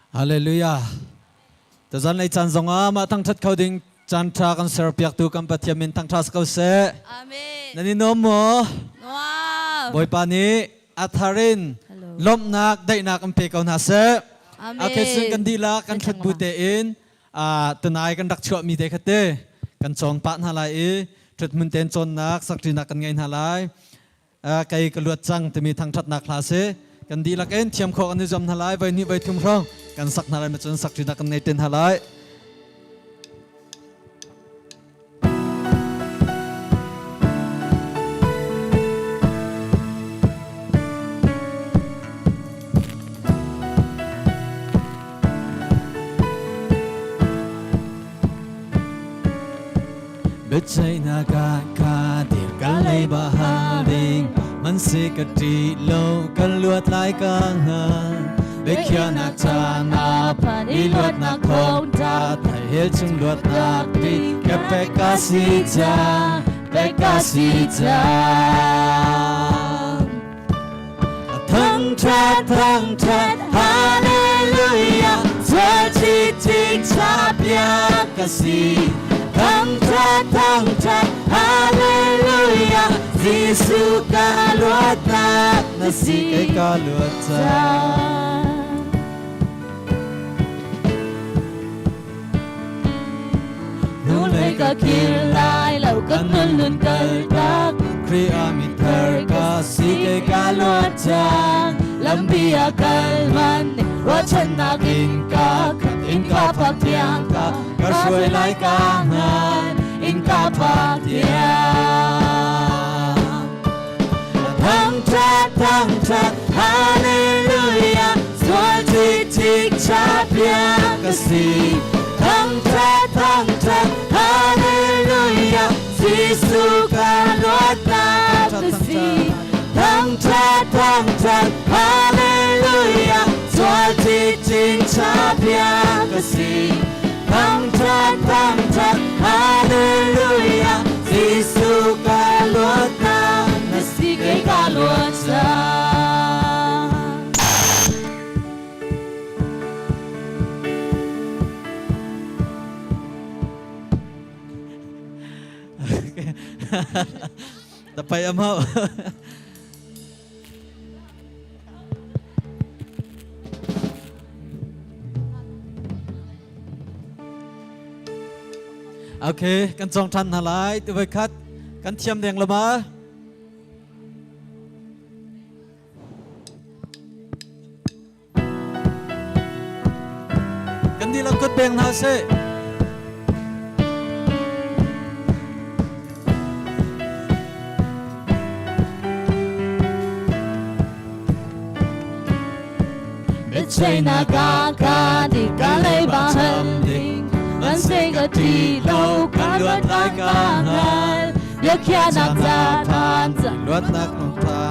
Hallelujah. Tazan lei caan zongah mah thangṭhat kho ding caan ṭha kan serpiaktu kan Pathian min thangṭha si ko seh. Amen. Nan i nuam maw? Nuam. Bawipa nih a thar in lawmhnak, daihnak in pe ko hna seh. Amen. Okay, cun kan dihlak kan thlet bu tein tunai kan rak chuahmi te kha te kan cawng pah hna lai i ṭhuthmun tein cawnnak sakṭinak kan ngei hna lai. Kei ka luat cang timi thangṭhatnak hla si. Kan dihlak in thiam khawh kan i zuam hna lai. Voi hnih voi thum hrawng kan sak hna lai ma cun sakṭinak kan ngei ten hna lai. Biaceihnak ah ka dir ka leiba hal ding man si ka ṭih lo ka luat lai ka hngal biakhiahnak caan ah phan i luatnak thawngṭha thai chung luatnak ti ka pek ka si cang pek ka si cang Thangṭhat thangṭhat hallelujah Zual chin piak ka si Thangṭhat thangṭhat hallelujah Jesuh ka luatnak na si kei ka luat cang Hnulei ka kir lai lo kan nun lun kal tak Khrih ah mi thar ka si kei ka luat cang Lampi ah kal man ruahchannak in ka khat in ka phak tiang ka ka hruai lai ka ngan in ka phak tiang Thangṭhat thangṭhat hallelujah Sual cik piak ka si Thangṭhat thangṭhat hallelujah Jesuh ka luatnak na si Thangṭhat thangṭhat hallelujah Sual cik piak ka si Thangṭhat thangṭhat hallelujah Jesuh ka luatnak na si kei ka luat cang Tapai amau. Okay, kan cong ṭhan hna lai. Tu voi khat kan thiam deng lo ma? Kan dihlak kut peng hna sih. Biaceihnak ah ka di ka leiba hal ding man se ka ti lo ka luat lai ka hngal biakhiahnak ca than ca Luatnak nung tha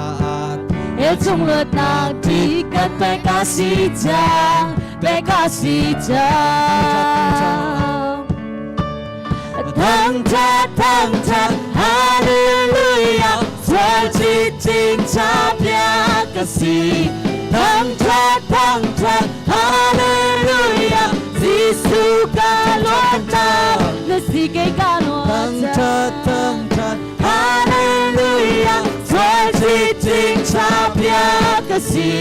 he chung luatnak ti kan pe ka si cang pe ka si cang Thangṭhat thangṭhat hallelujah Sual chin piak ka si Thangṭhat thangṭhat hallelujah Jesuh ka luatnak na si kei ka luat Thangṭhat thangṭhat hallelujah Sual chin piak ka si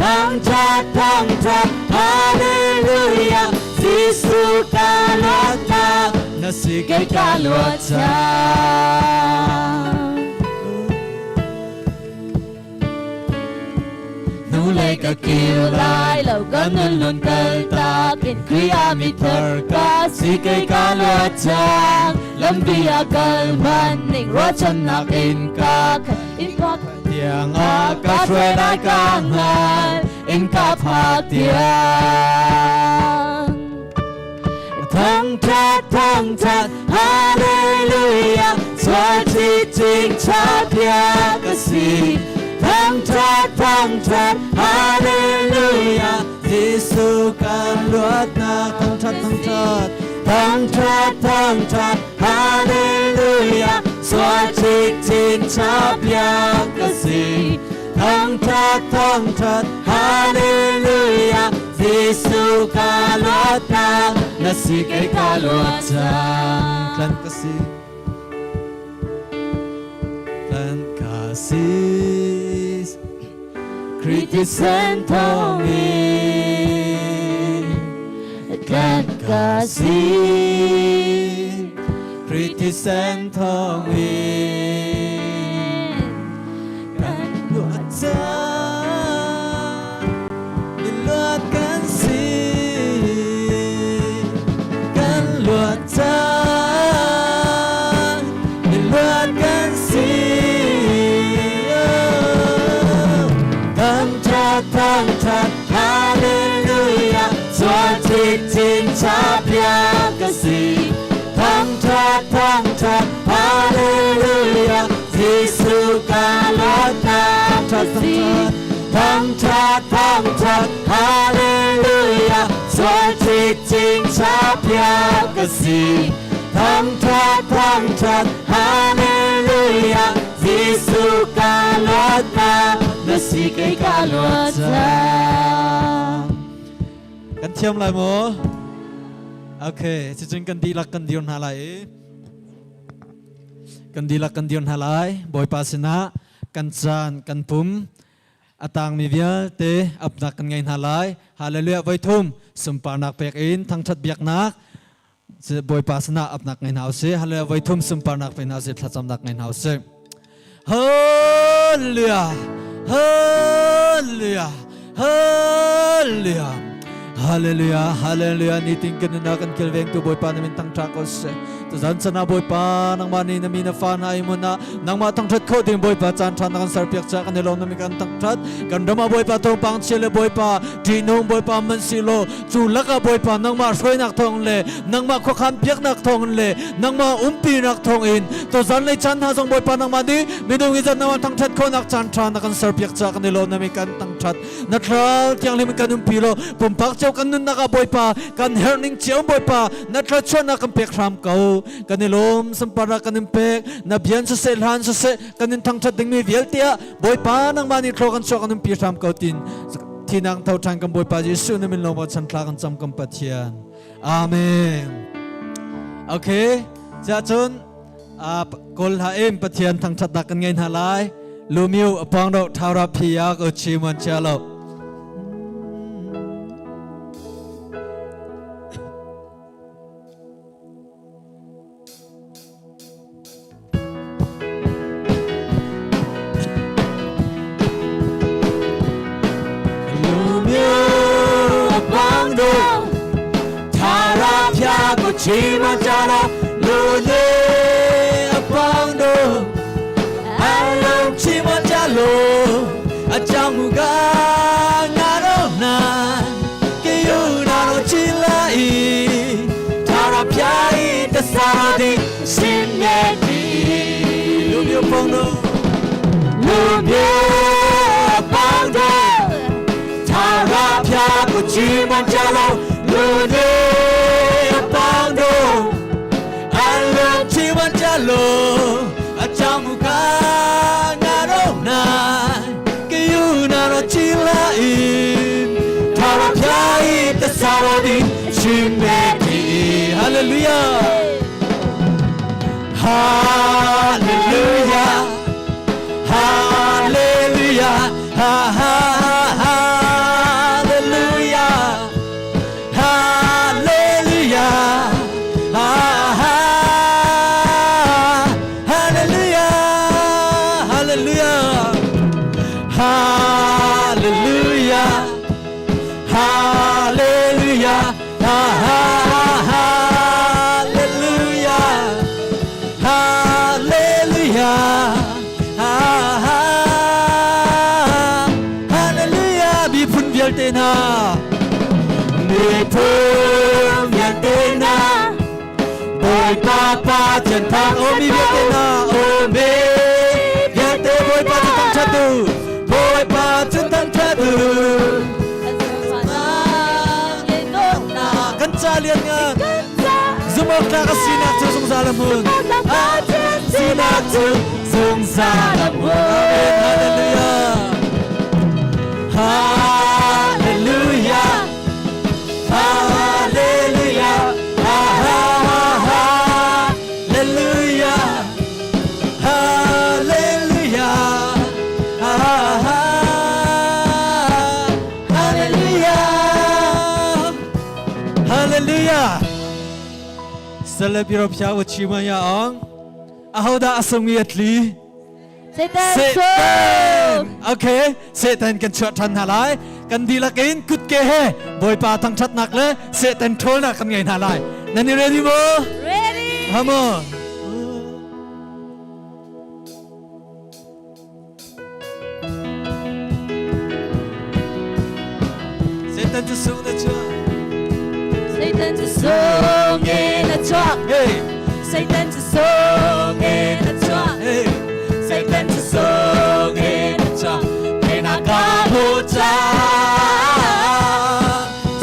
Thangṭhat thangṭhat hallelujah Jesuh ka luatnak na si kei ka luat cang Hnulei ka kir lai lo kan nun lun kal tak in Khrih ah mi thar ka si kei ka luat cang lampi ah kal man ning ruahchannak in ka khat in ka tiang ah ka hruai lai ka hngal in ka phak tiang Thangṭhat thangṭhat hallelujah Sual chin piak ka si Thangṭhat thangṭhat hallelujah Jesuh kan luatnak thangṭhat thangṭhat Thangṭhat thangṭhat hallelujah Sual chin piak ka si Thangṭhat thangṭhat hallelujah Jesuh Jesuh ka luatnak na si, kei ka luat cang. Tlan ka si, tlan ka si, Khrih thisen thawngin. Tlan ka si, Khrih thisen thawngin kan luat cang, luat kan si, kan luat cang, luat kan si. Thangṭhat, thangṭhat, hallelujah, sual chin chapiak ka si. Thangṭhat, thangṭhat, hallelujah, Jesuh ka luatnak ka si. Thangṭhat, thangṭhat, hallelujah, sual chin chapiak ka si. Thangṭhat, thangṭhat, hallelujah, Jesuh ka luatnak na si, kei ka luat cang. Kan thiam lai maw? Okay, cucun kan dihlak kan dir hna lai i kan dihlak kan dir hna lai. Bawipa sinah kan caan, kan pum a tangmi vialte apnak kan ngei hna lai. Hallelujah voi thum sunparnak pek in thangthat biaknak Bawipa sinah apnak ngei hna usih. Hallelujah voi thum sunparnak pe hna usih, thlacamnak ngei hna usih. Hallelujah, Hallelujah, Hallelujah, Hallelujah, Hallelujah. Nitin kan nunnak kan kilvengtu Bawipa na min thangṭha ko seh. Tuzan chan ah Bawipa, nangmah nih na mi na fa hna i hmun ah nangmah thangṭhat khawh ding Bawipa caan ṭha na kan serpiak caah kan i lawm, na min kan thangṭhat. Kan ram ah Bawipa thawngpang chia le Bawipa ṭihnung Bawipa man si law, cu lakah Bawipa nangmah hruainak thawng le nangmah khuakhan piaknak thawng le nangmah umpinak thawng in tuzan lei caan hna zong Bawipa nangmah nih minung i zan nangmah thangṭhat khawhnak caan ṭha na kan serpiak caah kan i lawm, na min kan thangṭhat. Na thlarau thianghlim in kan umpi law, pumpak cio kan nunnak ah Bawipa kan herhning cio Bawipa na thluachuahnak kan pek hram ko. Kan i lawm, sunparnak kan in pek. Na bian siseh, hlan siseh, kan in thangṭhat dingmi vialte ah Bawipa nangmah nih thlaw kan chuah, kan umpi hram ko tin thinang tho ṭhan kan Bawipa Jesuh na min lawng chan thla kan cam kan Pathian. Amen. Okay, cun kawl hla in Pathian thangṭhatnak kan ngei hna lai. Lumiu apong do thawra phiya ko chi mon chia lo. Lumiu apong do thara phya ko chi mon chia lo lu apong do အလုံးချီမကြလို့အကြောင်းမူကားငါတို့၌ကေယူနာတို့ချီလိုက်ထာရဖျားဤတစားသည်ရှင်မြတ်ဒီလူမျိုးပုံတို့လူမျိုးပေါင်းတို့ထာရဖျားကိုချီမကြလို့လူမျိုးပေါင်းတို့အလုံးချီမကြလို့အကြောင်းမူကားငါတို့၌ကေယူနာတို့ချီလိုက်ထာဝဖျားဤတစားသည်ရှင်မြတ်ဒီဟာလေလုယာဟာလေလုယာဟာလေလုယာဟာဟာဟာလေလုယာဟာလေလုယာဟာဟာဟာလေလုယာဟာလေလုယာဟာလေလုယာဟာလေလုယာဟာဟာဟာလေလုယာဟာလေလုယာဟာဟာဟာလေလုယာ miphun vialte hna, miphun vialte hna, Bawipa Pathian thang o mi vialte hna, o mi vialte, Bawipa cu thangṭhat u, Bawipa cu thangṭhat u. Kan ca lian ngan zumawk tlak a sinak cu zungzal a hmun, sinak cu zungzal a hmun. Amen. Hallelujah, hallelujah. ဆက်လက်ပြီးတော့ဖျားကိုချီးမွမ်းရအောင်အဟောဒါအဆုံကြီးအတလီ Satan sung Okay Satan kan chuah than hna lai kan dihlak in kutke he Bawipa thangthatnak le Satan ṭhawlnak kan ngei hna lai nan i ready maw Ready Come on Satan cu sung na chuah Satan cu sung in a chuak Hey Satan cu sung in a chuak Hey Satan cu sung in a chuak Teinak ka hmu cang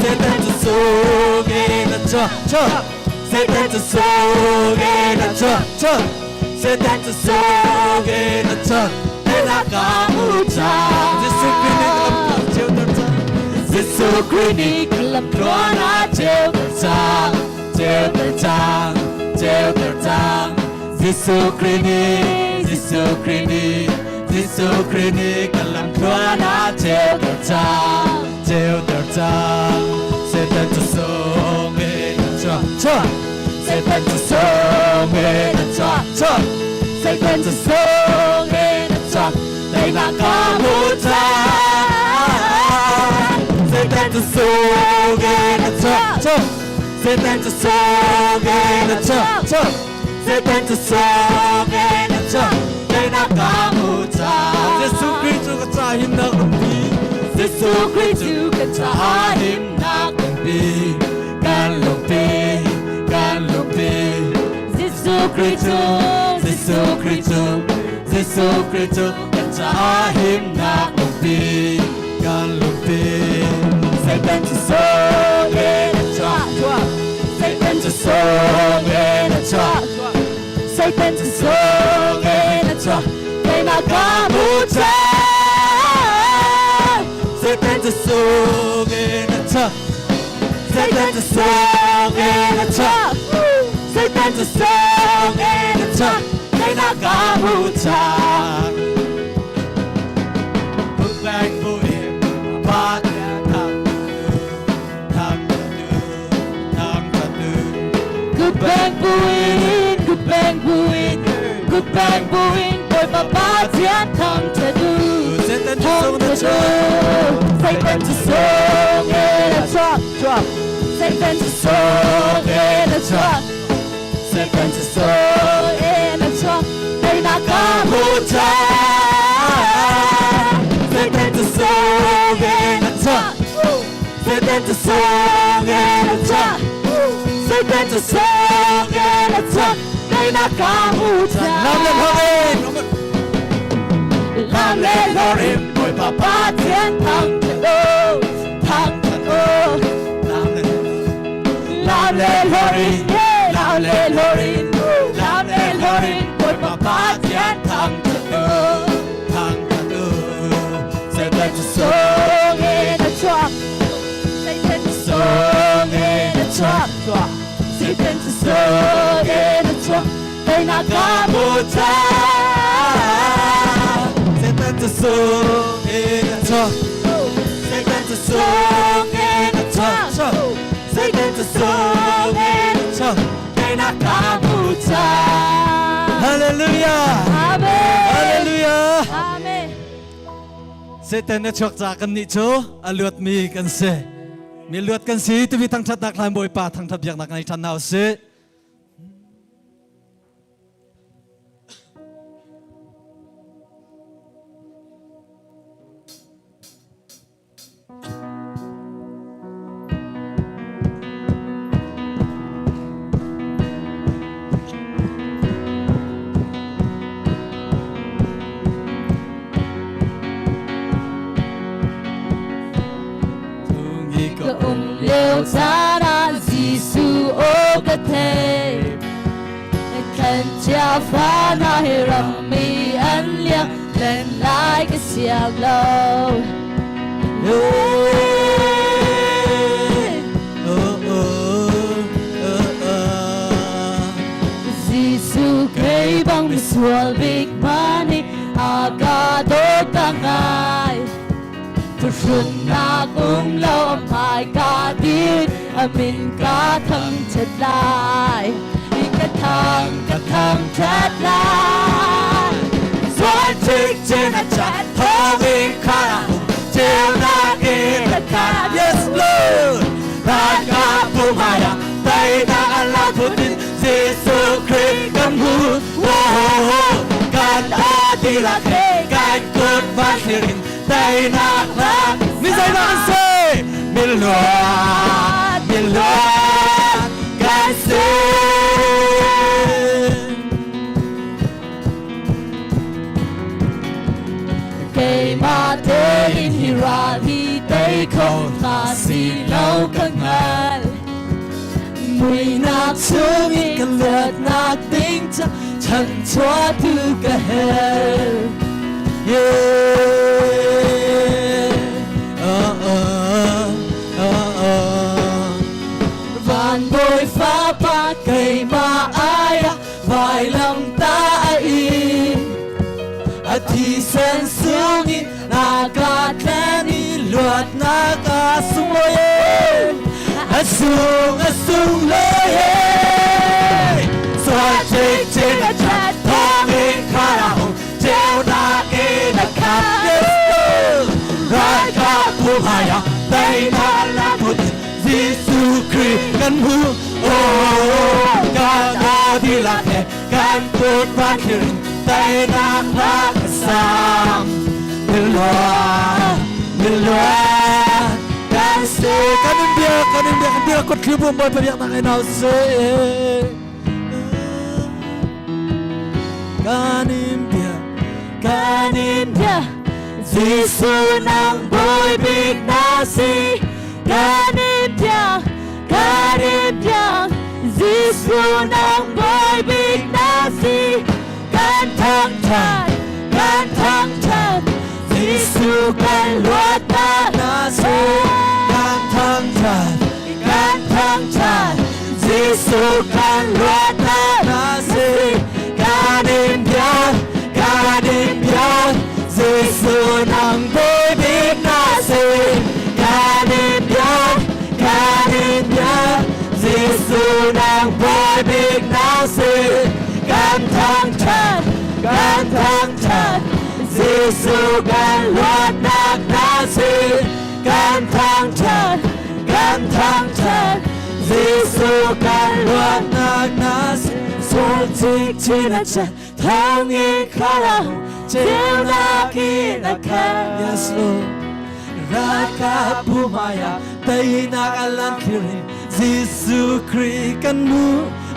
Satan cu sung in a chuak chuak Satan cu sung in a chuak chuak Satan cu sung in a chuak Teinak ka hmu cang Jesuh Khrih nih ka lam ceuter cang Jesuh Khrih nih ka lam tluan a ceuter cang ceuter cang ceuter cang Jesuh Khrih nih Jesuh Khrih nih Jesuh Khrih nih ka lam tluan a ceuter cang ceuter cang Satan cu sung in a chuak chuak Satan cu sung in a chuak chuak Satan cu sung in a chuak Teinak ka hmu cang Satan cu sung in a chuak chuak Satan cu sung in a chuak chuak Satan cu sung in a chuak Teinak ka hmu cang Jesuh Khrih cu ka ca himnak lampi Jesuh Khrih cu ka ca himnak lampi kan lungpi kan lungpi Jesuh Khrih cu Jesuh Khrih cu Jesuh Khrih cu kan ca himnak lungpi kan lungpi Satan cu sung in a chuak Satan cu sung in a chuak Satan cu sung in a chuak Teinak ka hmu cang Satan cu sung in a chuak Satan cu sung in a chuak Satan cu sung in a chuak Teinak ka hmu cang Put back for him Pa thang thang thang Good bang buin good bang buin good bang buin Bawipa Pathian thangṭhat u Satan cu sung na thangṭhat chuak u Satan cu sung in a chuak chuak Satan cu sung in a chuak Satan cu sung in a chuak Teinak ka hmu cang Satan cu sung in a chuak Satan cu sung in a chuak Satan cu sung in a chuak Teinak ka hmu cang Lam le hlawrin Lam le hlawrin Bawipa Pathian thangṭhat u thangṭhat u Lam le Lam le hlawrin lam le hlawrin lam le hlawrin Bawipa Pathian thangṭhat u thangṭhat u Satan cu sung sung in a chuak Satan cu sung in a chuak Satan cu sung in a chuak Teinak ka hmu cang Satan cu sung in a chuak Satan cu sung in a chuak Satan cu sung in a chuak Teinak ka hmu cang Hallelujah Amen Hallelujah Amen Satan na chuak ca kan nih cu a luatmi kan si mi luat kan si timi thangṭhatnak hlan Bawipa thangṭhat biaknak ngei ṭhan hna usih. Ka um lio caan ah Jesuh aw ka thei Thlan cia fa hna he rammi an liang len lai ka siang lo Jesuh kei bang misual bik mani a ka dawt ta ngai Phuhrunnak um lo a hmai ka dir a min ka thangṭhat lai. thang ka thang ṭhat lai. Sual chinchin a chat thawngin kha ceunak in a khat. Yes, Lord. Ralkap pumaya teinak a la phutin Jesuh Khrih kan hmu. Wow, kan adilak he kan kut van thlir in teinak la mi zeidah an si? Miluat, miluat kan si. Keimah tein hi ral hi tei kho hna si lo ka hngal. Muihnak chungin ka luatnak ding ca chanchuahtu ka hel. Yeah. Oh, oh, oh, oh. Van bawi fapa keimah ai ah vailam ta a in. A thisen sungin na ka tlen i luatnak a sunglawi a sung a sunglawi sual chinchin a chat thawngin khara hung ceunak in a khat. Yes, ralkap pumaya teinak la put Jesuh Khrih kan hmu. Oh, kan adilak he kan kut van thlir in teinak hla ka sang. Milua, milua kan si. Kan in bia, kan in bia, kan bia kut thli bu bawi pa biak nak nau se. Kan in bia, Kan in bia, Jesuh nang bawi bik na si. Kan in bia, kan in bia, Jesuh nang bawi bik na si. Kan thangṭhat, kan thangṭhat, Jesuh kan luatnak na si. Kan thangṭhat, kan thangṭhat, Jesuh kan luatnak na si. Kan in bia, kan in bia, Jesuh nang bawi bik na si. Kan in bia, kan in bia, Jesuh nang bawi bik na si. Kan thangṭhat, kan thangṭhat, Jesuh kan luatnak na si. Kan thangṭhat, kan thangṭhat, Jesuh kan luatnak luatnak na si. Sual chinchin a chat thawngin khara ceunak in a khat. Yes, Lord. Ralkap pumaya teinak alan thlirin Jesuh Khrih kan mu.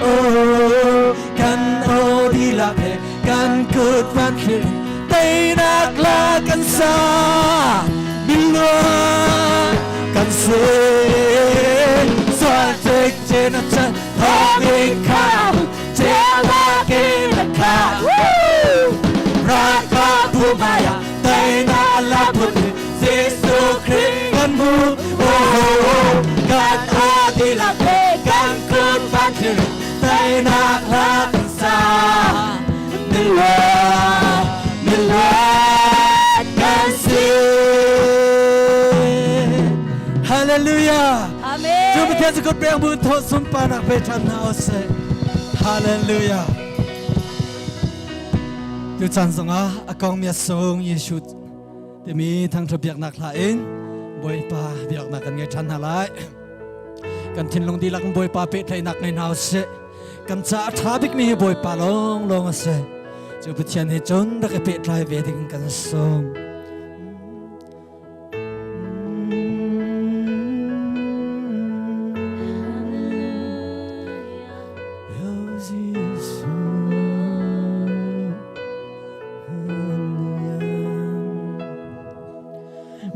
Oh, kan o dilak he kan kut van thlirin teinak la kan sa. Miluan kan si. Sual chinchin a chat thawngin khara ceunak in a khat. Ralkap pumaya teinak la phutin Jesuh Khrih kan mu. Oh, kan adilak he kan kut van thlirin teinak la kan sa. Miluat, miluat kan si. Hallelujah. Amen. Cu Pathian cu kut pek bu thaw sunparnak pe ṭhan hna usih. Hallelujah. Tu caan zongah a kong mi a sung Jesuh timi thangṭhat biaknak hla in Bawipa biaknak kan ngei ṭhan hna lai. Kan thinlung dihlak in Bawipa pehtlaihnak ngei hna usih. Kan caah a ṭha bikmi hi Bawipa lawnglawng a si. Cu Pathian he cun rak i pehtlai ve ding kan sawm.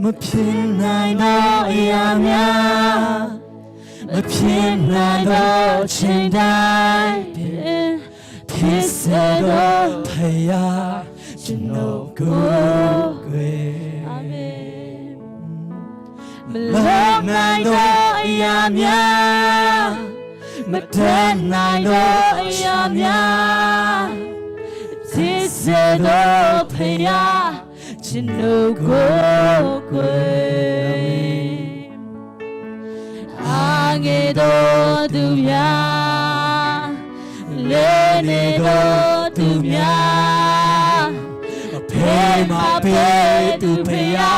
မဖြစ်နိုင်တော့အရာများမဖြစ်နိုင်တော့ချိန်တိုင်းဖြစ်စေတော့ဖယားကျွန်တော်ကိုယ်ွယ် အာမင်မလုံနိုင်တော့အရာများမတတ်နိုင်တော့အရာများဖြစ်စေတော့ဖယားကျွန်တော်ကိုယ်ွယ်အာငယ်တော်သူများလေ နေတော်သူများ ဖေမဖေသူဖေယာ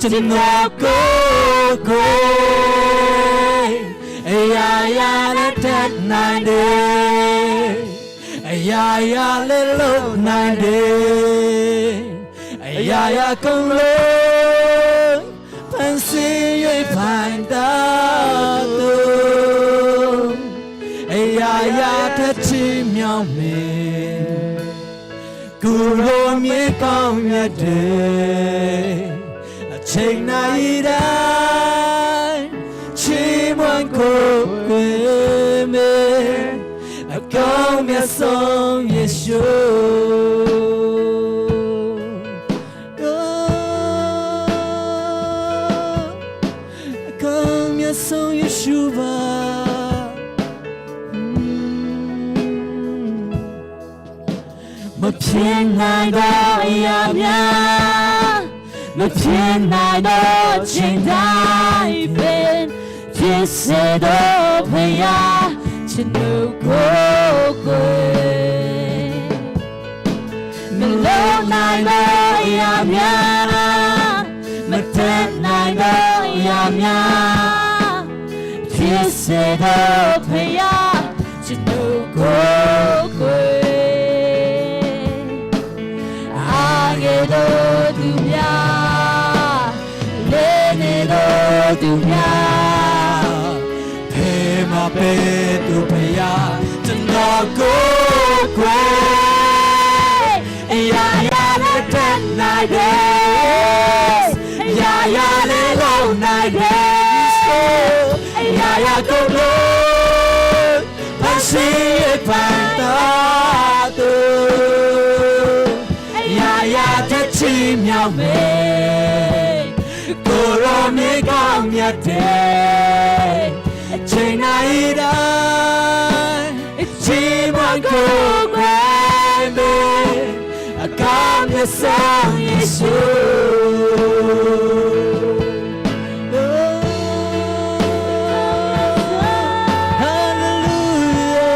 ကျွန်တော်ကိုကိုအရာရာလည်းတတ်နိုင်တယ်အရာရာလည်းလုပ်နိုင်တယ်အရာရာကုန်လို့ဖန်ဆင်း၍ဖိုင်တာသူအရာရာတချီမြောင်းမင်း ကူလိုမြေကောင်းမြတ်တဲ့အချိန်နိုင်တိုင်းချီးမွမ်းကိုယ်ွယ်မေအကောင်းမြတ်ဆုံးယေရှုအကောင်းမြတ်ဆုံးယေရှုပါ မဖြစ်နိုင်တော့အရာများ မဖြစ်နိုင်တော့ချိန်တိုင်းပင်ဖြစ်စေတော့ဖယားချစ်လို့ကိုယ်ကိုယ်မလုံးနိုင်တော့အရာများမတတ်နိုင်တော့အရာများဖြစ်စေတော့ဖယားချစ်လို့ကိုယ်ကိုယ် အာငယ်တို့သူများလေးနေတို့သူများ ဖေမပေသူဖယားကျွန်တော်ကိုယ်ကိုယ်အရာရာနဲ့တတ်နိုင်တယ်အရာရာနဲ့လုံနိုင်တယ်အရာရာကုန်လို့ဖန်ဆင်းရပန်တော်သူအရာရာတချီမြောက်မေကိုရောမြေကောင်းမြတ်တဲ့အချိန်တိုင်းတိုင်းအချိန်မကိုယ်ွယ်မေအကောင်းမြတ်ဆုံးယေရှု Hallelujah,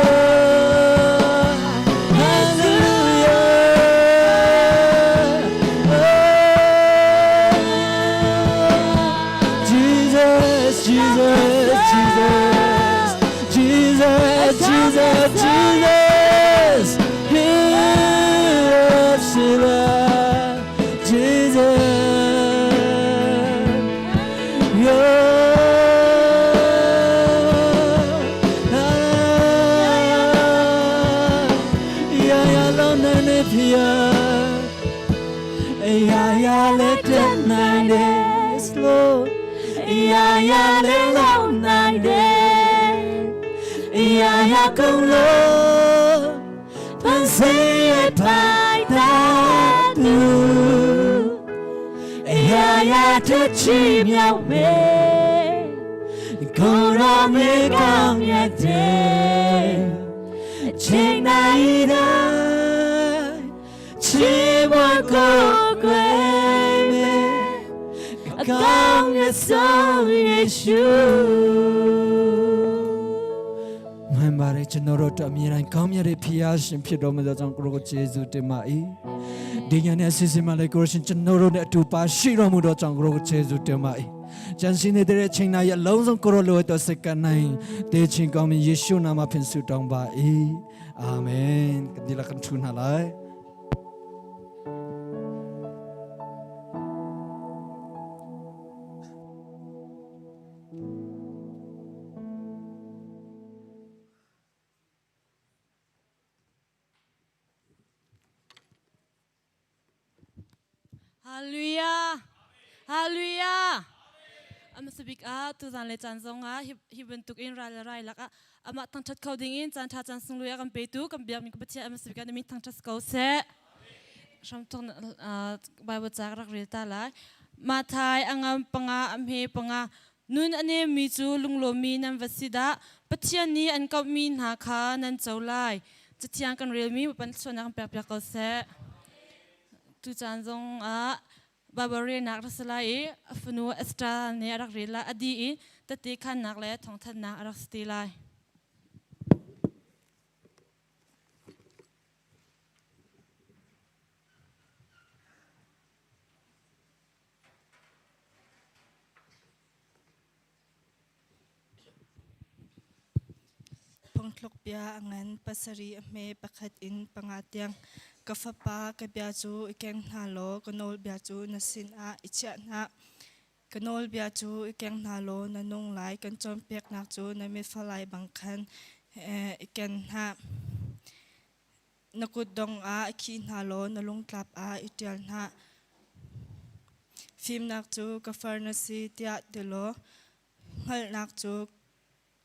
Hallelujah. Jesus, Jesus, Jesus, Jesus, Jesus, Jesus. Yes, Jesus. Yeah, yeah, yeah, yeah, yeah. ရာရာလေးတဲ့နိုင်တယ် slow ရာရာလေးလုံးနိုင်တယ်ရာရာကုန်လို့ဖန်ဆင်းရပိုင်တာသူရာရာတဲ့ချီမြောက်မေကိုရောမေကောင်းမြတ်တဲ့ချိန်နိုင်တိုင်းချီးမွမ်းကိုယ်ွယ်မေအကောင်းမြတ်ဆုံးယေရှုမှန်ပါတယ်ကျွန်တော်တို့တို့အမြဲတမ်းကောင်းမြတ်တဲ့ဖခင်ရှင်ဖြစ်တော်မူသောကြောင့်ကိုရောကိုယေရှုတင်ပါ၏ဒီညနေအစီအစဉ်မှာလည်းကိုရရှင်ကျွန်တော်တို့နဲ့အတူပါရှိတော်မူသောကြောင့်ကိုရောကိုယေရှုတင်ပါ၏ကျန်ရှိနေတဲ့ချိန်နာရဲ့အလုံးစုံကိုရောလိုအပ်သောစက္ကန့်နိုင်တေချင်းကောင်းမြတ်ယေရှုနာမဖြင့်ဆုတောင်းပါ၏အာမင်ဒီလကန်ထူနာလိုက် ဟာလေလုယာဟာလေလုယာအမစဘိကအာတူဇန်လေချန်ဇောငါဟိဘန်တုကင်ရာလာရိုင်လကအမတန်ချတ်ခေါဒင်းင်ချန်ချာချန်ဆုလူယာကံပေတူကံဗျာမိကပချာအမစဘိကနမီတန်ချတ်ကောဆေရှမ်တုန်အာဘိုင်ဘချာရက်ရီတာလာမာထိုင်အငမ်ပငါအမေပငါနွန်းအနေမီချူလုံလိုမီနမ်ဝစီဒါပချာနီအန်ကောမီနာခါနန်ချောလိုက်ချချန်ကန်ရီမီပန်ဆွနာကံပြပြကောဆေ tu chan zong a babare nak rasala e afnu astra ne arak rela adi e tate khan nak le thong than nak arak sti lai. Phungthluk bia a ngan pasarih a hme pakhat in panga tiang. Ka fapa, ka bia cu i keng hna law ka nawlbia cu na sinah i chiah hna. Ka nawlbia cu i keng hna law na nung lai, kan cawnpiaknak cu na mitfalai bang khan i ken hna. Na kutdong ah i khih hna law na lungtlap ah i ṭial hna. Fimnak cu ka far na si tiah ti law hngalhnak cu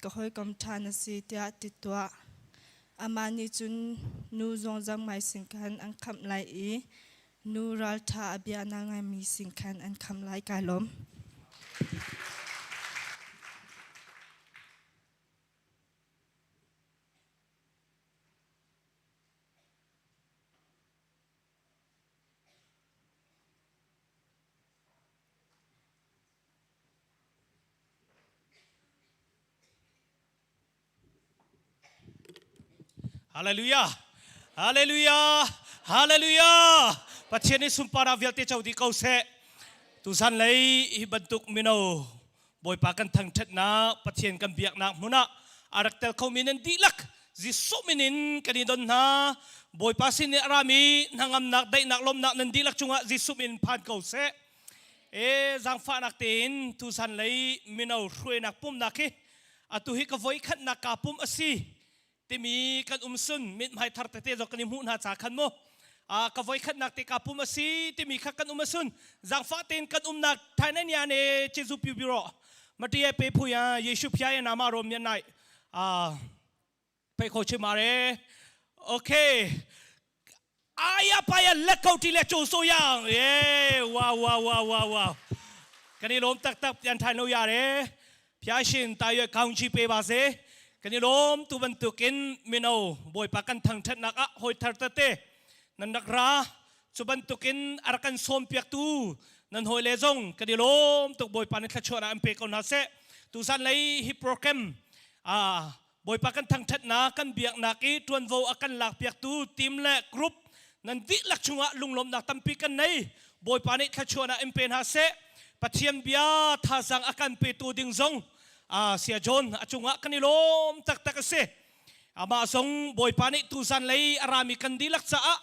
ka hawikom ṭha na si tiah ti tuah. Amah nih cun nu zuangzam ngai sin khan an khamh lai i nu ralṭha a bia na ngaimi sin khan an khamh lai. Kai lawm. Hallelujah. Hallelujah. Hallelujah. Pathian nih sunparnak vialte co dih ko seh. Tuzan lei hi bantuk mino Bawipa kan thangṭhatnak, Pathian kan biaknak hmun ah a rak tel khomi nan dihlak Jesuh min in kan i don hna. Bawipa sin i a rami hnangamnak, daihnak, lawmhnak nan dihlak cungah Jesuh min phan ko seh. E zaangfahnak tein tusan lei mino hruainak pumnak hi atu hi ka voi khatnak kaa pum a si timi kan um sun mithmai thar tete zong kan i hmuh hna ca khan mu a ka voi khatnak te ka pum a si timi kha kan um a sun zaangfah tein kan umnak Thailand ne Jesu piu biro matia pe phu ya Yesu phia ya nama rom yan nai a pe kho chim are okay aya paya let ko ti le chu so yang ye wow wow wow wow wow kan i lawm taktak yan thain lo ya re phia shin ta yue kaung chi pe ba se kan i lawm tu bantukin mino bawipa kan thangthatnak ah hoi thar tete nan rak ra cu bantukin arakan sawm piak tu nan hoi le zong kan i lawm tuk bawipa nih thluachuahnak an pe ko hna seh tusan lei hi program a Bawipa kan thangṭhatnak kan biaknak i ṭuanvo a kan lakpiaktu team le group nan dihlak chungah lunglawmhnak tampi kan nei. Bawipa nih thluachuahnak in pe hna seh. Pathian bia thazaang a kan petu ding zong Saya John a cungah kan i lawm taktak a si. Amah zong Bawipa nih tuzan lei a rami kan dihlak caah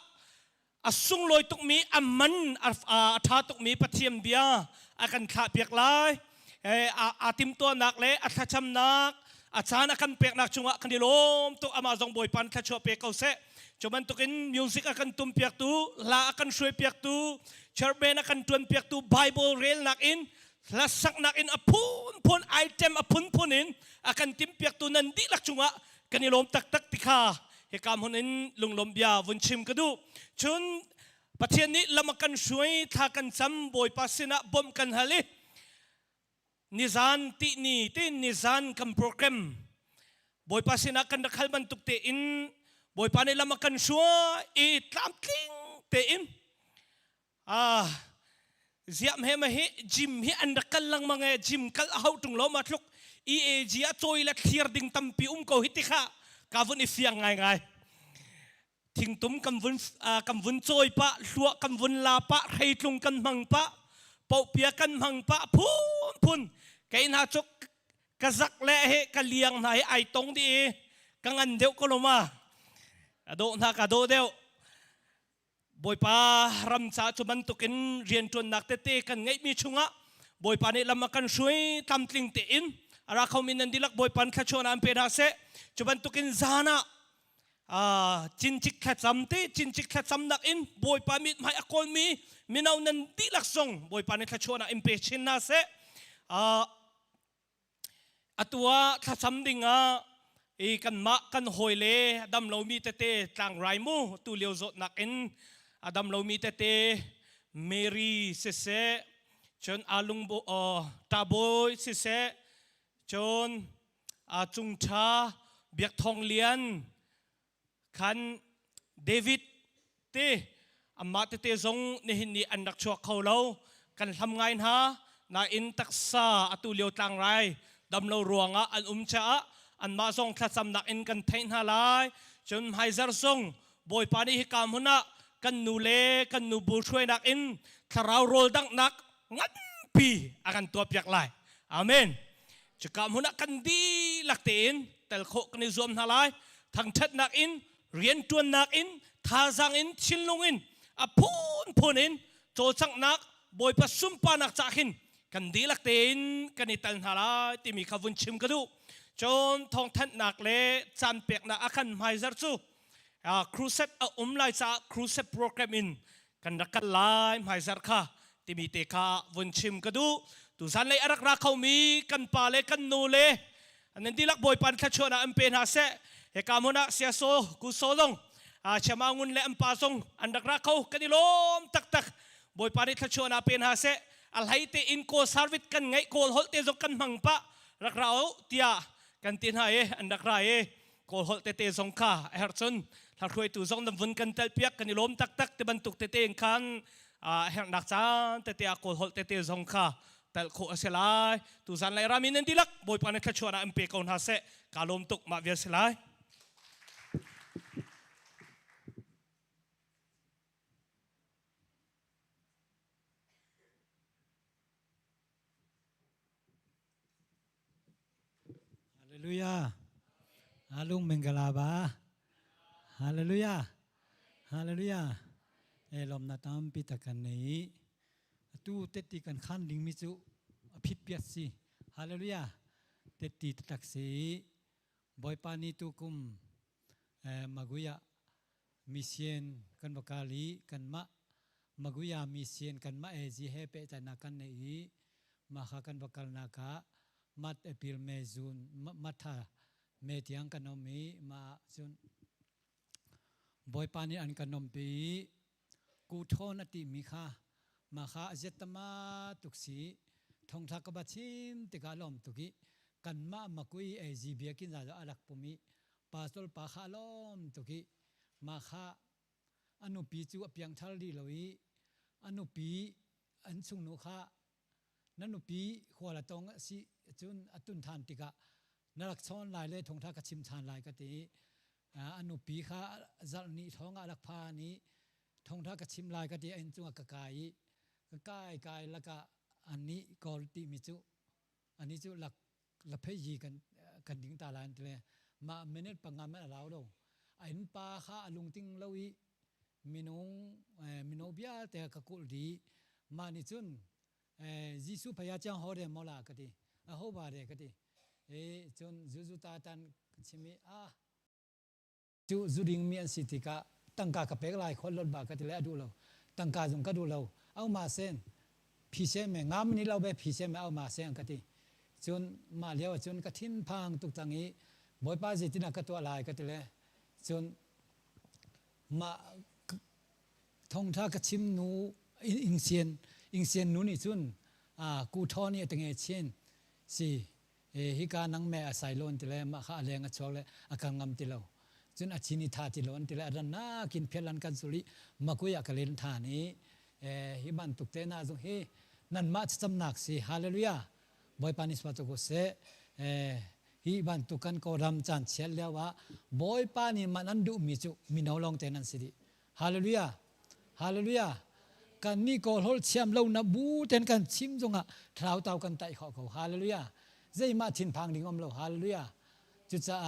a sunglawi tukmi a man a ṭha tukmi Pathian bia a kan thlahpiak lai. Aa timtuahnak le a thlacamnak a caan a kan peknak cungah kan i lawm tuk. Amah zong Bawipa nih thluachuah pe ko seh. Cu bantukin music a kan tumpiaktu, hla a kan hruaipiaktu, chairman a kan ṭuanpiaktu, Bible relnak in hlasaknak in a phunphun item a phunphun in a kan timpiaktu nan dihlak cungah kan i lawm taktak ti kha hika hmun in lunglawm bia vun chim ka duh. Cun Pathian nih lam a kan hruai, thla kan cam, Bawipa sinah bawmh kan hal i nizan tihni tin nizan kan program Bawipa sinah kan rak hal bantuk tein Bawipa nih lam a kan hruai i tlamtling tein Ah, ziam he ma hi gym hi an rak kal lengmang e gym kal a hau tung lo ma tluk EAG a cawi le thlir ding tampi um ko hi ti kha ka vun i fiang ngai ngai thingtum kan vun kan vun cawi pa hluah kan vun la pa hreitlung kan hmang pa pohpia kan hmang pa phun phun kei hna cuk ka zak le he ka liang hna hi ai tong di i ka ngan deuh ko lo ma a dawh hna ka dawh deuh Bawipa ram ca cu bantukin rianṭuannak tete kan ngeihmi chungah Bawipa nih lam a kan hruai tlamtling tein a ra khomi nan dihlak Bawipa thluachuahnak an pe hna seh. Cu bantukin zan ah cincik thlacam te cincik thlacamnak in Bawipa mithmai a kawlmi mino nan dihlak zong Bawipa nih thluachuahnak in pe chin hna seh. Atu ah thlacam dingah i kanmah kan hawile a dam lomi tete tlangrai mu tu lio zawtnak in a dam lomi tete Mary siseh cun Alung Ṭabawi siseh cun Cung Ṭha Biak Thawng Lian khan David te amah tete zong nihin ni an rak chuak kho lo kan hlam ngai hna nain taksa atu lio tlangrai damlo ruangah an um caah anmah zong thlacamnak in kan theih hna lai cun hmaizar zong Bawipa nih hika hmun ah kan nu le kan nu bu hruainak in thlarau rawl danghnak nganpi a kan tuahpiak lai amen cuka hmun ah kan dihlak dihlak tein tel khawh kan i zuam hna lai. Thangṭhatnak in, rianṭuannak in, thazaang in, thinlung in, a phunphun in cawlcanghnak Bawipa sunparnak cah khin kan dihlak tein kan i tel hna lai timi kha vun chim ka duh. Cun thawngthanhnak le caan peknak a kan hmaizar cu crusade a um lai caah crusade program in kan rak kal lai hmaizar kha timi te kha vun chim ka duh. Tuzan lei a rak ra khomi kan pa le kan nu le nan dihlak Bawipa thluachuahnak an pe hna seh. Hika hmun ah siaso kuso zong chiama ngun le an pa zong an rak ra kho kan i lawm taktak. Bawipa nih thluachuahnak pe hna seh. A hlei te in kawl service kan ngeih kawl holh te zong kan hmang pah rak ra u tiah kan ti hna i an rak ra i kawl holh tete zong kha a herh cun hruaitu zong nan vun kan tel piak kan i lawm taktak ti bantuk tete in khan a herhnak caan tete ah kawl holh tete zong kha tel khawh a si lai tuzan lai rami nan dihlak bawipa nih thluachuahnak an pe ko hna seh ka lawm tuk mah vial si lai. Hallelujah. Alung minggalaba. Hallelujah. Hallelujah. E lom na tampi takan nei. Atu tetti kan khan ding mi cu a phit piat si. Hallelujah. Tetti tak si. Bawipa ni tu kum maguya mission kan va kal i kanmah Maguya mission kanmah AG he pehtlaihnak kan neih i mahka kan va kalnak ah mat April May June matha May tiang kan um i mah cun Bawipa nih an kan umpi i kuthawn a timi kha mah kha a ziat tama tuk si thongthla ka ba chim tikah lawm tuk i kanmah makui AG biakinn za a rak pum i pastor pa kha a lawm tuk i mah kha a nupi cu a piangthar rih lo i a nupi an chungnu kha na nupi hual a tong a si cun a tun than tikah na rak chawn lai le thawngtha ka chim than lai ka ti a nupi kha zarh ni thawng ah rak phan i thawngtha ka chim lai ka ti a inn cungah ka kai i ka kai kai lakah anih kawl timi cu ani cu lak laphei kan kan ding ta lai an ti le mah minute panga man a lau lo a inn pa kha a lungting lo i minung mino vialte ka kulh dih mah nih cun Jesuh phaya chiang ho re mola ka ti a ho ba re ka ti e cun zuzu ta tan chim i a Cu zu dingmi an si tikah tangka ka pek lai khol lot ba ka ti le a duh lo. Tangka zong ka duh lo. Au ma sen phi sen me ngam ni lo be phi sen me au ma sen ka ti. Cun mah lio ah cun ka thinphang tuk cang i Bawipa zeitin ah ka tuah lai ka ti le cun mah thongtha ka chim nu ingsian ingsian nu nih cun ku thaw nih a tenge chin si hika nang me a sai lon ti le mah kha a leng a chuak le a kal ngam ti lo cun a chin i tha ti lo an ti le a ran nakin phial an kan sul i makui ah ka len than i hi bantuk te na zong hi nanmah thlacamnak si hallelujah bawipa nih swa ko seh hi bantuk kan kawlram caan chiat lio ah bawipa nih man an duhmi cu mino lawng te nan si dih Hallelujah. Hallelujah. Kan nih kawl holh thiam lo na bu ten kan chim zongah thlarau tau kan taih khawh ko. Hallelujah. Zeimah thinphang ding um lo. Hallelujah. Cucaah.